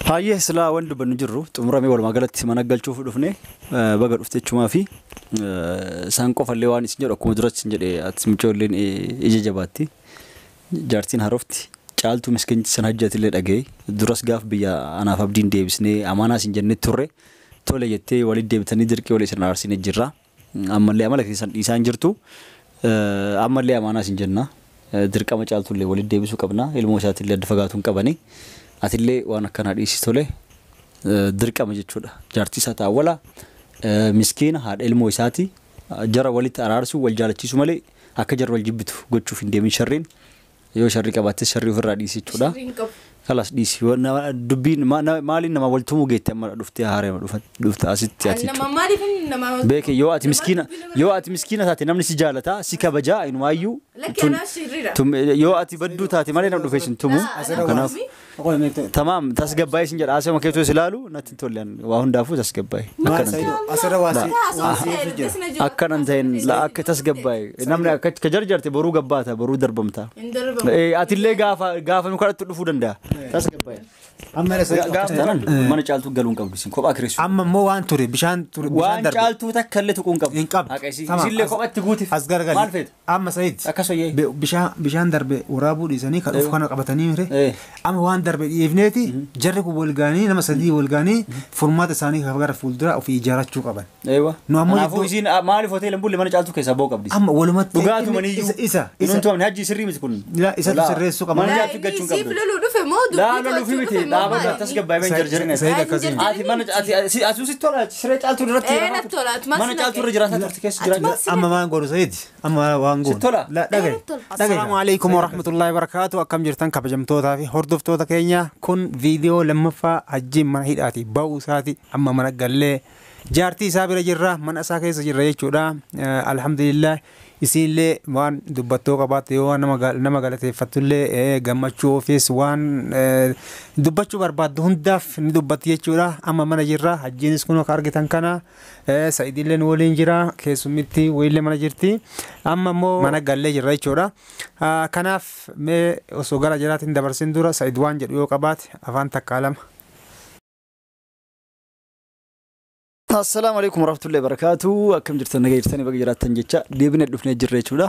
Hayyee, silaa waan dubbannu jirru xumuramee walumaa galatti mana galchuuf dhufne. Baga dhufte jechuumaa fi isaan qofallee waan isin jedhu, akkuma duratti isin jedhe, ati mucoolleen ija jabaatti. Jaartiin harofti caaltuu miskiinti san hajjatillee dhaga'e. Duras gaaf biyya anaaf abdiin deebisnee amaanaa isin jennee turre, tole jettee walitti deebitanii dirqii walii isin araarsine jirra. Ammallee amala keessan dhiisaa hin jirtu. Ammallee amaanaa isin jenna. Dirqama caaltullee walitti deebisuu qabna. Ilmoo isaatillee adda fagaatuu hin qabani. Atillee waan akkanaa dhiisi, tole, dirqama jechuudha. Jaartii isaa taawwala miskiina haadha ilmoo isaati. Jara walitti araarsuu, wal jaalachiisuu malee akka jarri wal jibbitu gochuuf hin deemin. Sharriin yoo sharrii qabaattes sharrii ofirraa dhiisi jechuudha. Sharriin qabu. Kalas, dhiisi. Dubbiin maaliin nama wal tumuu geette amma dhuftee haaree dhufte asitti ati Nama jechuudha. Maaliif nama Beeke, yoo ati miskiina, yoo ati miskiina taate namni si jaalata, si kabajaa inumaayyuu. Lakki, anaa shirriidha. Yoo ati badduu taate malee nama dhufee sin tumu. Kanaaf tamaam, tasgabbaa'ee sin jedha. Haasawaa keetuu si ilaalu natti hin tolle. Waa hundaafuu tasgabbaa'e. Akkana hin ta'in. Asirra waa si jira. Akkana hin ta'in, akka tasgabbaa'e. Namni akka ka jarjarte boruu gabbaata, boruu darbamta. Hin darbamu. Atillee gaafa gaafa nu kadhattu dhufuu danda'a. Tasgabbaa'e. Amma Gaafa taanaan mana caaltuu galuu hin qabdu isin kophaa kireessu. Amma immoo waan ture, bishaan ture, bishaan Waan darbe. caaltuu takka illee tuquu hin qabdu. Hin qabdu. Haqa isii. Tamam, Isillee kophatti guutiif. As garagali. Maal feeta? Amma Sayid. Akkas wayyee. Bishaan darbe waraabuu dhiisanii kan dhufu kana qabatanii mire. Amma waan darbe dhiifneeti, jarri kun wal gaanii, nama sadii wal gaanii, furmaata isaanii gara fuuldura ofii ijaarrachuu qaban. Eewa. Nu ammoo Kanaafuu isiin maaliif hoteela hin bulle, mana caaltuu keessaa ba'uu qabdi? Amma walumatti Dhugaatumaniyyuu. Isa Isa. isa Tumamni hajji sirrii miti kun. Ila isatu Laa, sirreessuu qaba. Mana Laa, caaltuu galchuu hin inni siif qabdu. loluu dhufe moo dubbii Laa, loluu fi to'achuu miti. dhufe moo Dhaabata maali? tasgabbaa'ee hin jarjarine. Sayid akkasii. Ati mana ati ati sitti tola siree caaltuu irratti. Ee, natti tola, ati maal Mana si caaltuu irra naqe? jiraataa turte, keessa jiraachaa. Ati Amma waan godhu Sayid, amma waan godhu. Sitti tola? La, dhagaye. Assalaamu alaikum warahmatullahi wabarakatuh. Akkam jirtan, kabajamtootaa fi hordoftoota keenya? Kun viidiyoo lammaffaa hajjiin mana hidhaati ba'uu isaati. Amma mana gallee jaartii isaa bira jirra, mana isaa keessa jirra jechuudha. Alhamdulillah, isiinillee waan dubbattoo qabaatte, yoo waan nama galateeffattullee, gammachuu ofiis waan dubbachuu barbaaddu hundaaf ni dubbatti jechuudha. Amma mana jirra, hajjiinis kun akka argitan kana, Sa'idillee nu waliin jira, keessummitti wayiillee mana jirti. Amma immoo mana gallee jirra jechuudha. Kanaaf mee osoo gara jalaatiin dabarsin dura Sa'id waan jedhu yoo qabaate afaan takkaa lama. Assalaamu alaikum warahmatullahi wabarakatuh. Akkam jirtan, nagaa jirtanii? Baga jiraattan jecha deebinee dhufnee jirra jechuudha.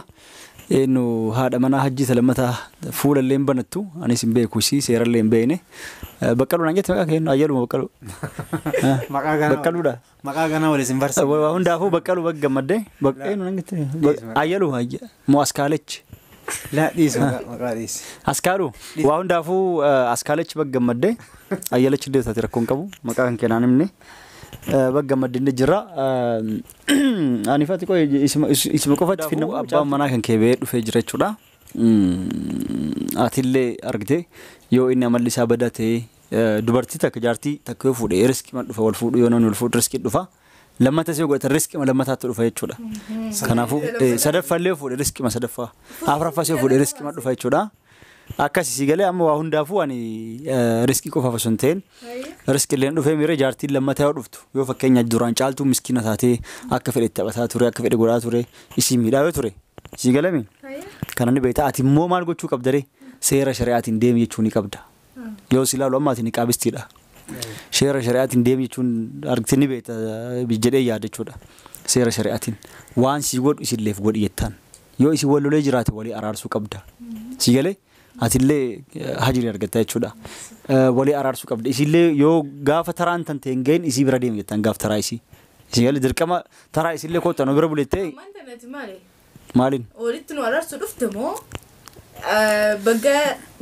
Eenyu haadha manaa hajjii lammataa fuula illee hin banattu. Anis hin beeku, isii seerallee hin beekne. Baqqaluu naan jette, maqaa kee ayyaluma Baqqaluu. Maqaa ganaa. Baqqaluudha. Maqaa ganaa waliin isin barsiisa. Waa hundaafuu Baqqaluu baga gammaddee. Eenyu naan jette? Ayyaluu moo Askaalech? Laa, dhiisi, maqaa dhiisi. Askaaluu, waa hundaafuu Askaalech baga gammaddee. Ayyalachi illee taate rakkoon qabu, maqaa kan kennaan himne. Baga gammaddee jira. Ani fati qoy isuma qofatti finnamu, abbaan manaa kan kee ba'ee dhufee jira jechuudha. Atillee argite, yoo inni amalli isaa badaa ta'e, dubartii takka, jaartii takka yoo fuudhe riskii ma dhufa, wal fuudhu yoo namni wal fuudhu riskii dhufa. Lammata yoo godhatan riskii lammataatti dhufa jechuudha. Kanaafuu sadaffallee yoo fuudhe riskii sadaffaa, afuraffas yoo fuudhe riskii dhufa jechuudha. Akkas si galee, amma waa hundaafuu ani riskii qofaaf osoo hin ta'in riskii illee dhufee miira jaartiin lammataa yoo dhuftu, yoo fakkeenya duraan caaltuu miskiina taatee akka fedhe taphataa ture, akka fedhe godhaa ture, isii miidhaa yoo ture, si galame kana ni beekta. Ati immoo maal gochuu qabda ree? Seera shari'aatiin deemi jechuu ni qabda. Yoo si ilaalu amma ati niqaabistiidha. Seera shari'aatiin deemi jechuun argite ni beekta jedhee yaada jechuudha. Seera shari'aatiin waan si godhu isilleef godhi jettaan, yoo isin wal lolee jiraate walii araarsuu qabda. Si galee, atillee hajirii argatta jechuudha. Walii araarsuu qabda. Isillee yoo gaafa taraan tan ta'e hin gahin isii bira deemi jettaan gaaf taraa isii. Si galee, dirqama taraa isillee kottu nu bira bulettee. Ammaan tanati maali? Maaliin? Walitti nu araarsuu dhufte moo baga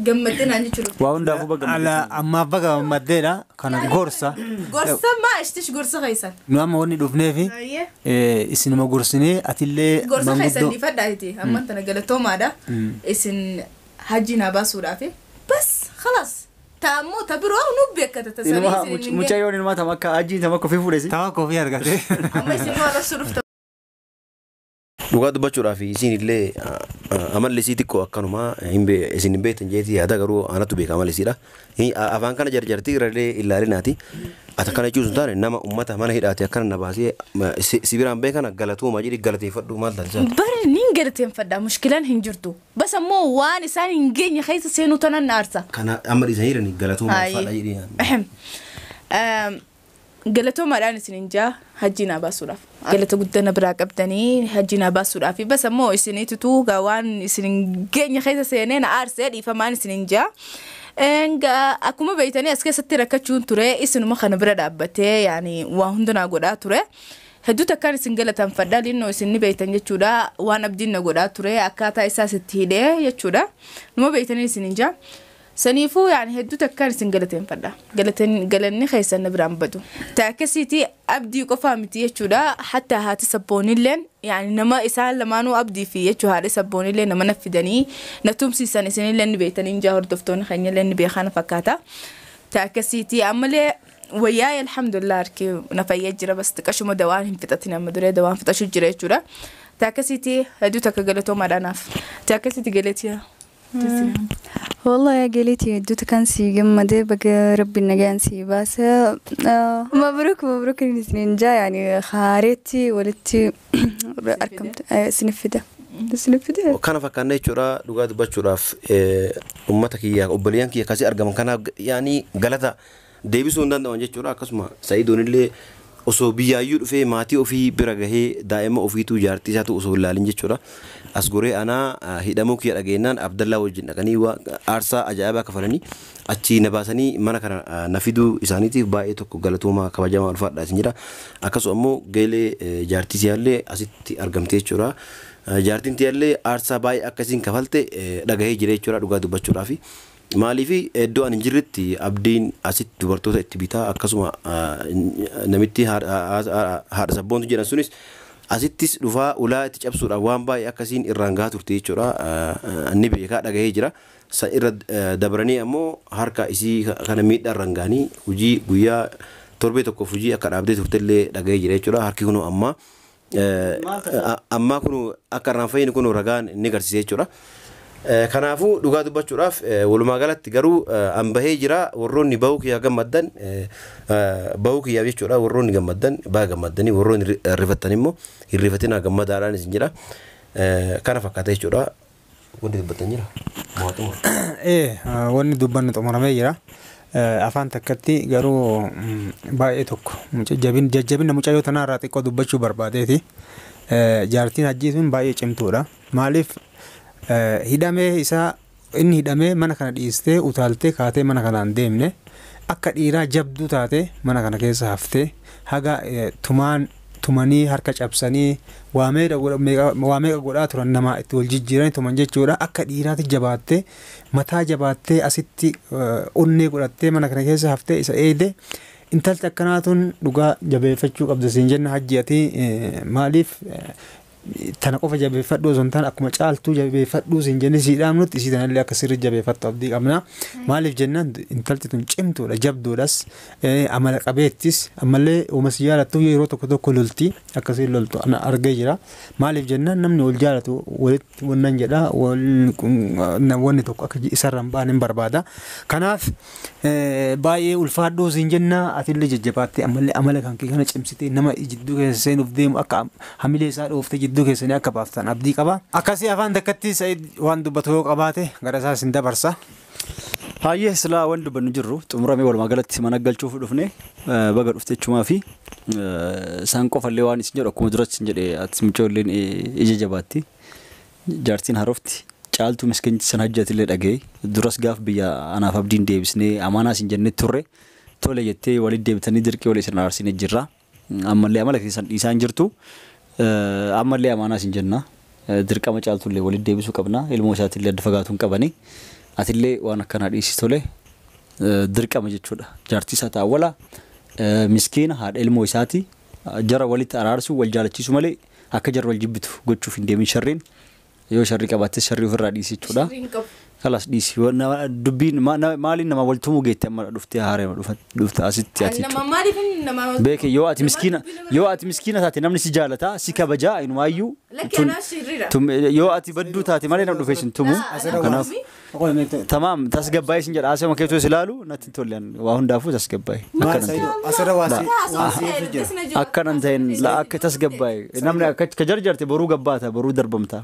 gammaddee naan jechuu dhufte? Waa hundaafuu baga Ala, ammaaf baga gammaddeedha kana gorsa. Gorsa maa ishtish gorsa keessan? Nu amma wanni dhufneefi isinuma gorsinee atillee Gorsa keessan manguddoo. dhiifadhaati. Ammaan tana galatoomaadha. Isin hajji naa baasuudhaafi. Bas, khalaas. Taammoo ta biroo nu beekkata tasanii Inuma isin hin mucayyoon inumaa tam akka hajjiin tam akka ofii fuudhesi. Tawa koofii argate. Amma isin nu arrabsuu dhufte. Dhugaa dubbachuudhaaf isiin illee amalli isii xiqqoo akkanuma isin hin beektan jeetii yaada, garuu anatu beeka amalli isiidha. Afaan kana jarjartii irrallee ilaalinaati. Ati akkana jechuun sun taane nama uummata mana hidhaate akkana na baasee si biraan beekana galatooma jedhi galateeffadhu maal taate isaati. Bari nin galateeffadha mushkilaan hin jirtu. Bas ammoo waan isaan hin geenye keessa seenuu tanan na aarsa. Kana amma dhiisanii jirani galatooma ulfaadha jedhi. Galatoomaadhaan isin hin jaa hajji naa baasuudhaaf. Galata guddana biraa qabdanii hajji naa baasuudhaaf. Bas ammoo isiniitutu waan isin hin geenye keessa seenee na aarsee dhiifamaan isin hin jaa. Akkuma beektanii as keessatti rakkachuun ture isinuma kana bira dhaabbatee yaani waa hunda naa godhaa ture. Hedduu takkaan isin galateeffadha linnoo isin ni beektan jechuudha waan abdiin na godhaa ture akkaataa isaas itti hidhee jechuudha. Numa beektanii isin hin jaa. Saniifuu yaani hedduu takkaan isin galateeffadha. Galanni keessan na biraan badu. Taakasiitii abdii qofaa miti jechuudha. Hatta haati sabboonilleen yaani nama isaan lamaanuu abdii fi jechuu haadha sabboonillee nama na fidanii na tumsiisan isinillee ni beektanii hin jaa hordoftoonni keenyallee ni beekan fakkaata. Taakasiitii ammallee wayyaa alhamdulillah harki na fayyee jira bas xiqqashuma dawaan hin fixatin amma duree dawaan fixachuu jira jechuudha. Taakasiitii hedduu takka galatoomaadhaanaaf. Taakasiitii galatii. والله يا قليتي دوت كان سي قمدي بقى ربي النجان سي بس مبروك مبروك السنين جاي يعني خاريتي ولدتي أركمت سنفدة سنفدة. Kana fakkaanna jechuudha dhugaa dubbachuudhaaf uummata kiyya obboleeyyan kiyya akkasii argaman kanaaf yaani galata deebisuu hin danda'an jechuudha. Akkasuma Sa'idoon illee osoo biyyaayyuu dhufee maatii ofii bira gahee daa'ima ofiitu jaartii isaatu osoo hin laalin jechuudha. As goree anaa hidhamuu kiyya dhageenyaan Abdallaa wajjin dhaqanii aarsaa ajaa'ibaa kafalanii achii na baasanii mana kana na fiduu isaaniitiif baay'ee tokko galatooma kabajamaa ulfaadha isin jedha. Akkasuma immoo geelee jaartii siyaallee asitti argamte jechuudha. Jaartiin tiyaallee aarsaa baay'ee akkasiin kafalte dhagahee jira jechuudha dhugaa dubbachuudhaafi. Maaliif iddoo ani hin jirretti abdiin asitti dubartoota itti bitaa akkasuma namitti haadha sabboontu jedhan sunis asittis dhufaa ulaa itti cabsuudhaan waan baay'ee akkasiin irraan gahaa turte jechuudha. Inni beekaa dhagahee jira. San irra dabranii ammoo harka isii kana miidhaa irraan gahanii hojii guyyaa torbee tokkoof hojii akka dhaabdee turtellee dhagahee jira jechuudha. Harki kunuu ammaa ammaa kunuu akka irraan fayyinu kunuu ragaan inni agarsiisa jechuudha. Kanaafuu dhugaa dubbachuudhaaf walumaa galatti garuu an bahee jira warroonni bahuu kiyyaa gammaddan bahuu kiyyaaf jechuudha warroonni gammaddan baha gammaddanii warroonni rifattan immoo hin rifatinaa gammadaadhaan isin jira. Kana fakkaata jechuudha. Wanti dubbattan jira. Wanni dubbannu xumuramee jira. Afaan takkatti garuu baay'ee tokko jajjabina mucayyoo tanaarraa xiqqoo dubbachuu barbaadeeti. Jaartiin hajjii sun baay'ee cimtuudha. Maaliif hidhamee isaa inni hidhamee mana kana dhiistee utaaltee kaatee mana kanaan deemne akka dhiiraa jabduu taate mana kana keessa haftee haga tumaan tumanii harka cabsanii waa meeqa godhaa turan namaa itti wal jijjiiranii tuman jechuudha. Akka dhiiraatti jabaattee mataa jabaattee asitti onnee godhattee mana kana keessa haftee isa eeyde intalti akkanaa tun dhugaa jabeeffachuu qabda siin jenna hajji ati maaliif tana qofa jabeeffadhu osoo hin taane akkuma caaltuu jabeeffadhu siin jenne sii dhaamnutti isii tanallee akka sirri jabeeffattu abdii qabna. Maaliif jennaan intalti tun cimtuudha jabduudhas amala qabeettis ammallee uuma si jaalattu yeroo tokko tokko lolti akkasiin loltu ana argee jira. Maaliif jennaan namni wal jaalatu walitti wannan jedha wanni tokko akka isarra hin baane hin barbaada. Kanaaf baay'ee ulfaadhuu siin jenna atillee jajjabaattee ammallee amala kan kee kana cimsitee nama jidduu keessa seenuuf deemu akka hamilee isaa dhooftee jidduu keessanii akka baaftan abdii qaba. Akkasii afaan takkatti Sa'iid waan dubbatu yoo qabaate gara isaas hin dabarsa. Hayyee silaa waan dubbannu jirru xumuramee walumaa galatti mana galchuuf dhufne baga dhufte jechumaa fi isaan qofallee waan isin jedhu akkuma duratti isin jedhe ati mucoolleen ija jabaatti jaartiin harofti caaltuu miskiinti san hajjatillee dhaga'e duras gaaf biyya anaaf abdiin deebisnee amaanaa isin jennee turre tole jettee walitti deebitanii dirqii walii isin araarsine jirra. Ammallee amala keessan dhiisaan jirtu. Ammallee amaanaa isin jenna dirqama caaltullee walitti deebisuu qabna ilmoo isaatillee adda fagaatu hin qabani atillee waan akkanaa dhiisi tole dirqama jechuudha. Jaartii isaa taawwala miskiina haadha ilmoo isaati jara walitti araarsuu wal jaalachiisu malee akka jarri wal jibbitu gochuuf hin deemin sharriin yoo sharrii qabaatte sharrii ofirraa dhiisi jechuudha. Kalas dhiisi dubbiin maaliin nama wal tumuu geette amma dhuftee haaree dhufte asitti ati. Beeke yoo ati miskiina taate namni si jaalata si kabajaa inumaayyuu yoo ati badduu taate malee nama dhufee sin tumu. Kanaaf Tamaam tasgabbaa'ee sin jedha haasawaa keetu ilaalu natti hin tolle waa hundaafuu tasgabbaa'e. Maal Saidoo asirra waasii jira. Akkanan ta'in la akka tasgabbaa'e namni akka ka jarjarte boruu gabbaata boruu darbamta.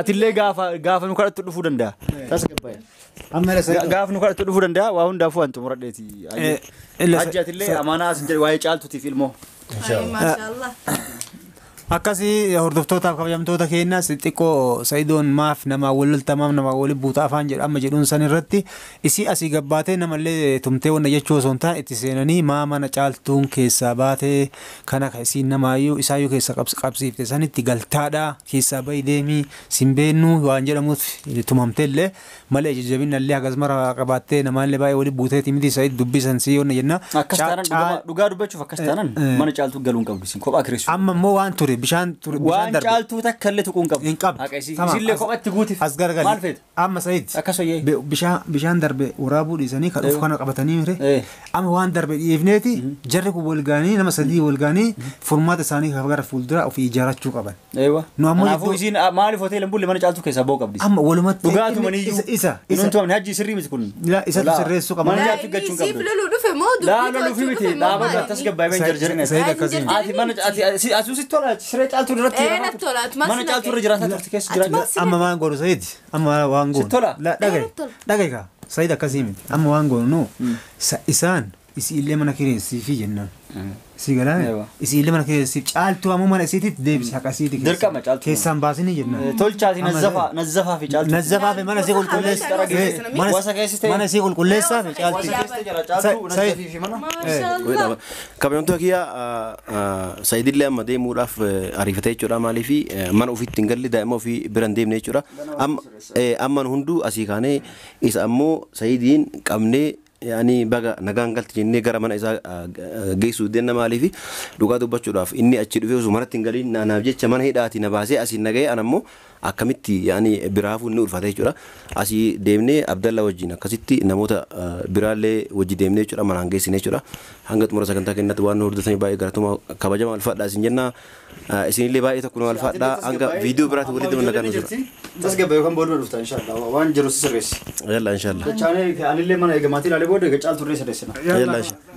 Atillee gaafa gaafa nu kadhattu dhufuu danda'a. Tasgabbaa'e. Amma Saidoo. Gaafa nu kadhattu dhufuu danda'a waa hundaafuu an xumuradheeti. Hajji atillee amaanaa sin jedhe waa'ee caaltutiif ilmoo. Maashaallah. Akkasii hordoftootaaf kabajamtoota keenyaas xiqqoo Saidoon maaf namaa wal loltamaaf namaa waliin buutaa afaan jedhu amma jedhuun san irratti isii asii gabbaatee namallee tumtee wanna jechuu osoo hin taane itti seenanii maa mana caaltuun keessaa baatee kana isiin namaayyuu isaayyuu keessa qabsiifte sanitti galtaadhaa keessaa bahi deemii sin beennuu waan jedhamuuf tumamte illee malee jajjabina illee hagas mara qabaattee namaallee baay'ee waliin buuteeti miti Said dubbisan sii wanna jenna. Akkas taanan dhugaa dubbachuuf akkas taanan mana caaltuu galuu hin qabdu isin kophaa kireessu. Amma immoo waan ture bishaan ture bishaan Waan darbe. caaltuu takka illee tuquu hin qabdu. Hin qabdu. Haqa isii. Tamam. Isillee kophatti guutiif. As gargali. Maal feeta? Amma Said. Akkas hoyyee. Bishaan darbe waraabuu dhiisanii kan dhufu kana qabatanii mire. Amma waan darbe dhiifneeti jarri kun wal gaanii nama sadii wal gaanii furmaata isaanii gara fuuldura ofii ijaarrachuu qaban. Eewa. Nu ammoo Kanaafuu isiin maaliif hoteela hin bulle mana caaltuu keessaa ba'uu qabdi. Amma walumatti Dhugaatu maniyyuu. isa Inni tumamne hajji sirrii miti kun. La isatu sirreessuu qaba. Mana caaltuu galchuu hin Siif qabdu. loluu dhufe moo Laa dubbii loluu fi to'achuu miti dhufe moo dhaabata maali? tasgabbaa'ee hin jarjarine. Said akkasii. Ati mana ati ati sitti tola siree caaltuu irratti. Natti tola, ati maal Mana si caaltuu irra jiraataa turte keessa Ati maal jiraata. si Amma waan godhu Said amma waan godhu. Sitti tola? La dhagaye Natti tola. dhagaye kaa Said akkasii miti amma waan godhu nu isaan isii illee mana kireessiifi jennaan. Si galaane Ewa. isii illee mana kireessiif caaltuu ammoo mana isiititti deebisi haqa isiiti Dirqama caaltuu. Keessaan baasinii jennaan. Tolchaati Amma nazzafaa nazzafaa fi caaltuu. Nazzafaa fi mana isii qulqulleessa. Mana Wasa keessi ta'e. mana isii qulqulleessaa fi caaltii. Wasa keessa jira caaltuu nazzafii fi mana. Maashaallah. Kabajamtoota kiyya Saidillee amma deemuudhaaf ariifatee jechuudha maaliif mana ofiitti hin galle daa'ima ofii bira hin deemne jechuudha. Amma nu hunduu asii kaanee isa ammoo Saidiin qabnee yaani baga nagaan galti jennee gara mana isaa geessuu deemna maaliif dhugaa dubbachuudhaaf inni achi dhufee osoo manatti hin galiin naaf jecha mana hidhaati na baasee asiin nagahee ana ammoo akkamitti yaani biraafuu inni ulfaata jechuudha. Asii deemnee Abdallaa wajjin akkasitti namoota biraallee wajji deemnee jechuudha manaan geessine jechuudha. Hanga xumura sagantaa keenyatti waan nu hordoftanii baay'ee galatoomaa kabajamaa ulfaadhaa isin jenna. Isinillee baay'ee tokko nu ulfaadhaa hanga viidiyoo biraatti walitti deemna nagaan nu jira. Tasgabbaa'ee yookaan booda dhufta inshallah waan jiru si sirreessi. Yalla inshallah. Jechaanee anillee mana eegamaatii ilaalee booda eega caaltuu irree sirreessina. Yalla inshallah.